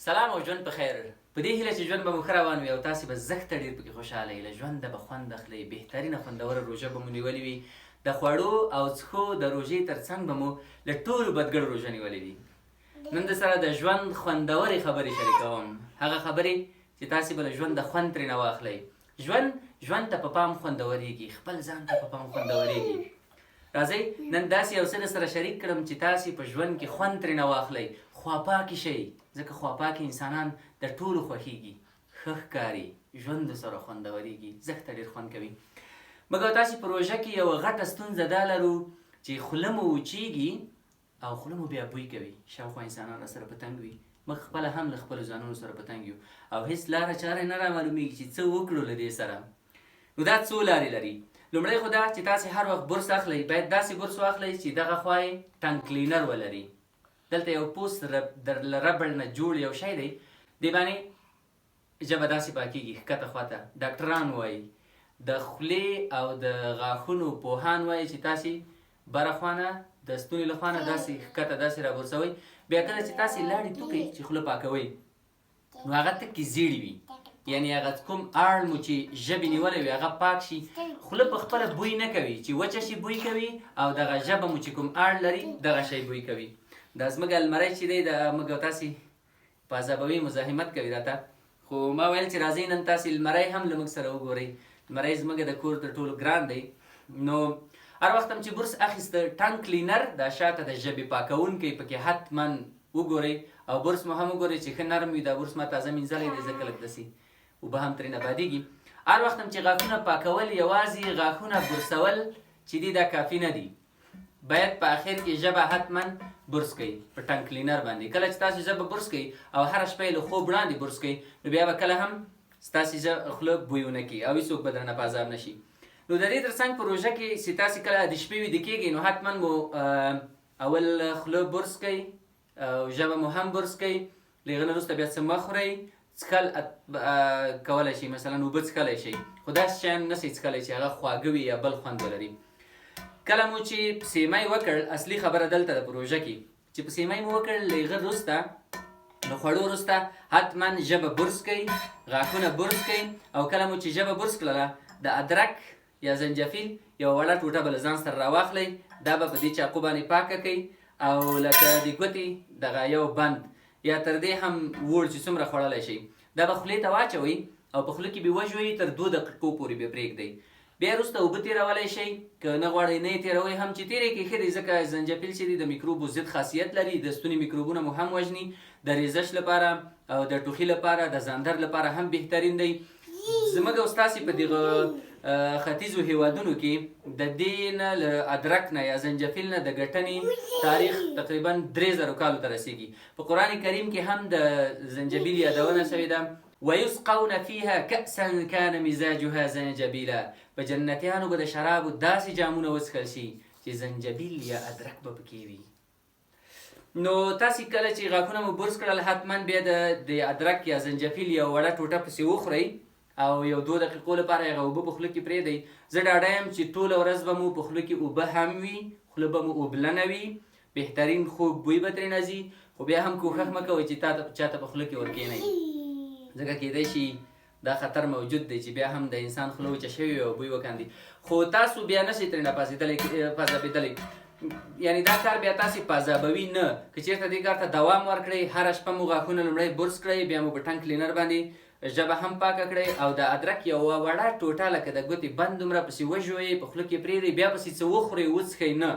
سلام او ژوند په خیر. په دې هیله چې ژوند به مو ښه روان وي او تاسې به زښته ډېر پکې خوشحاله یئ، له ژونده به خوند اخلئ، بهترینه خوندوره روژه به مو نیولې وي، د خوړو او څښو د روژې تر څنګ به مو له ټولو بدګړو روژه نیولې وي. نن درسره د ژوند خوندورې خبرې شریکوم، هغه خبرې چې تاسې به له ژونده خوند ترېنه واخلئ. ژوند ژوند ته په پام خوندورېږي، خپل ځان ته په پام خوندورېږي. راځئ نن داسې یو څه درسره شریک کړم چې تاسې په ژوند کې خوند ترېنه واخلئ، خواپاکي شئ، ځکه خواپاکي انسانان د ټولو خوښېږي، ښه ښکاري، ژوند درسره خوندورېږي، زښته ډېر خوند کوي. موږ او تاسې په روژه کې یوه غټه ستونزه دا لرو چې خوله مو وچېږي او خوله مو بیا بوی کوي، شاوخوا انسانان راسره په تنګ وي، موږ خپله هم له خپلو ځانونو سره په تنګ یو او هېڅ لاره چاره نه رامعلومېږي چې څه وکړو له دې سره. نو دا څو لارې لري. لومړی خو دا چې تاسې هر وخت برس اخلئ، باید داسې برس واخلئ چې دغه خوا یې ټنګ کلینر ولري. دلته یو پوست له ربړ نه جوړ یو شی دی، دې باندې ژبه داسې پاکیږي ښکته خواته. ډاکټران وایي، د خولې او د غاښونو پوهان وایي چې تاسې بره خوا نه د ستوني له خوا نه داسې ښکته داسې رابرسوئ، بیا کله چې تاسې لاړې توکئ چې خوله پاکوئ نو هغه تکې زیړې وي، یعنی هغه کوم آړ مو چې ژبې نیولی وي هغه پاک شي. خوله په خپله بوی نه کوي، چې وچه شي بوی کوي، او دغه ژبه مو چې کوم آړ لري دغه شی بوی کوي. دا زموږ المری چې دی دا موږ او تاسې په عذابوي مزاحمت کوي راته، خو ما ویل چې راځئ نن تاسې لمری هم له موږ سره وګورئ. لمری زموږ د کور تر ټولو ګران دی. نو هر وخت هم چې برس اخیسته ټنګ کلینر دا شاته د ژبې پاکوونکی پکې حتما وګورئ، او برس مو هم وګورئ چې ښه نرم وي. دا برس ما تازه مینځلی دی ځکه لږ داسې اوبه هم ترېنه بادېږي. هر وخت هم چې غاښونه پاکول یوازې غاښونه برسول چې دي دا کافي نه دي، باید په اخر کې ژبه حتما برس کړئ په ټنګ کلینر باندې. کله چې تاسو ژبه برس کړئ او هره شپه یې له خوب وړاندې برس کړئ نو بیا به کله هم ستاسې خوله بوی ونه کړي او هیڅوک به درنه په عذاب نه شي. نو د دې ترڅنګ په روژه کې چې تاسې کله د شپې ویده کېږئ نو حتما مو اول خوله برس کړئ او ژبه مو هم برس کړئ. له هغه نه وروسته بیا څه مه خورئ، څښل کولی شئ، مثلا اوبه څښلی شئ، خو داسې شیان نه شئ څښلی چې هغه خواږه وي یا بل خوند ولري. کله مو چې پسیمی وکړ، اصلي خبره دلته ده په روژه کې چې پسیمی مو وکړ، له هغه وروسته له خوړو وروسته حتما ژبه برس کړئ، غاښونه برس کړئ، او کله مو چې ژبه برس کړله د ادرک یا زنجفیل یوه وړه ټوټه به له ځان سره راواخلئ، دا به په دې چاقو باندې پاکه کړئ او لکه د ګوتې دغه یو بند یا تر دې هم ووړ چې څومره خوړلی شئ دا به خولې ته واچوئ او په خوله کې به وژوئ، تر دوه دقیقو پورې به پرېږدئ. بیا وروسته اوبه تېرولی شئ، که نه غواړئ نه یې تېروئ هم، چې تېرې کړئ ښه دی، ځکه زنجفیل چې دی د میکروبو ضد خاصیت لري، د ستوني میکروبونه مو هم وژني، د ریزش لپاره او د ټوخي لپاره د ځاندر لپاره هم بهترین دی. زموږ او ستاسې په دغه ختیځو هیوادونو کې د دې نه له ادرک نه یا زنجفیل نه د ګټنې تاریخ تقریبا 3000 کالو ته رسیږي. په قرآن کریم کې هم د زنجبیل یادونه شوې ده. ويسقون فيها كأسا كان مزاجها زنجبيلا، په جنتیانو به د شرابو داسې جامونه وڅښل شي چې زنجبیل یا ادرک به پکې وي. نو تاسې کله چې غاښونه مو برس کړل حتما بیا د ادرک یا زنجفیل یو وړه ټوټه پسې وخورئ او یو دوه دقیقو لپاره هغه اوبه په خوله کې پرېږدئ. زه ډاډه یم چې ټوله ورځ به مو په خوله کې اوبه هم وي، خوله به مو اوبلنه وي، بهترین خوږ بوی به ترېنه ځي، خو بیا هم کوښښ مه کوئ چې چاته په خوله کې ورکېنئ، ځکه کېدای شي دا خطر موجود دی چې بیا هم د انسان خوله وچه شوې وي او بوی وکاندي، خو تاسو بیا نشئ ترېنه پازابېدلی، یعنی دا کار بیا تاسې پازابوي نه. که چېرته دې کار ته دوام ورکړئ، هره شپه مو غاښونه لومړی برس کړئ، بیا مو په ټنګ کلینر باندې ژبه هم پاکه کړئ او د ادرک یوه وړه ټوټه لکه د ګوتې بند دومره پسې وژوئ، په خوله کې پرېږدئ، بیا پسې څه وخورئ وڅښئ نه،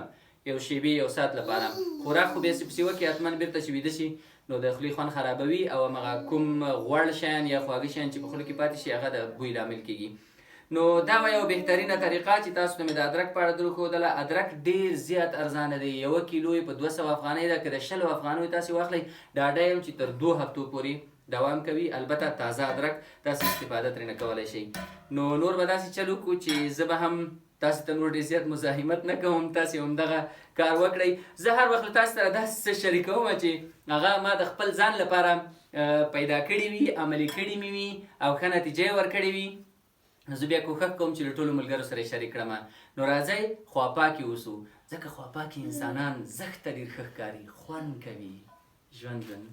یو شیبې یو ساعت لپاره خوراک خو بیا پسې وکړي، حتما بیرته چې ویده شي نو د خولې خوند خرابوي او همغه کوم غوړ شیان یا خواږه شیان چې په خوله کې پاتې شي هغه د بوی لامل کیږي. نو دا وه یو بهترینه طریقه چې تاسو ته مې د ادرک په اړه دروښودله. ادرک ډیر زیات ارزانه دی، یوه کیلو یې په 200 افغانۍ ده، که د 20 افغانیو تاسې واخلئ ډاډه یم چې تر 2 هفتو پورې دوام کوي، البته تازه ادرک تاسې استفاده ترېنه کولی شئ. نو نور به داسې چل وکړو چې زه به هم تاسو ته نور ډېر زیات مزاحمت نه کوم، تاسې همدغه کار وکړئ. زه هر وخت له تاسو سره داسې څه شریکوم چې هغه ما د خپل ځان لپاره پیدا کړي وي، عملي کړي مې وي او ښه نتیجه یې ورکړې وي. نو زه بیا کوښښ کوم چې له ټولو ملګرو سره یې شریک کړم. نو راځئ خواپاکي اوسو، ځکه خواپاکي انسانان زښته ډېر ښه ښکاري، خوند کوي ژوند ژوند.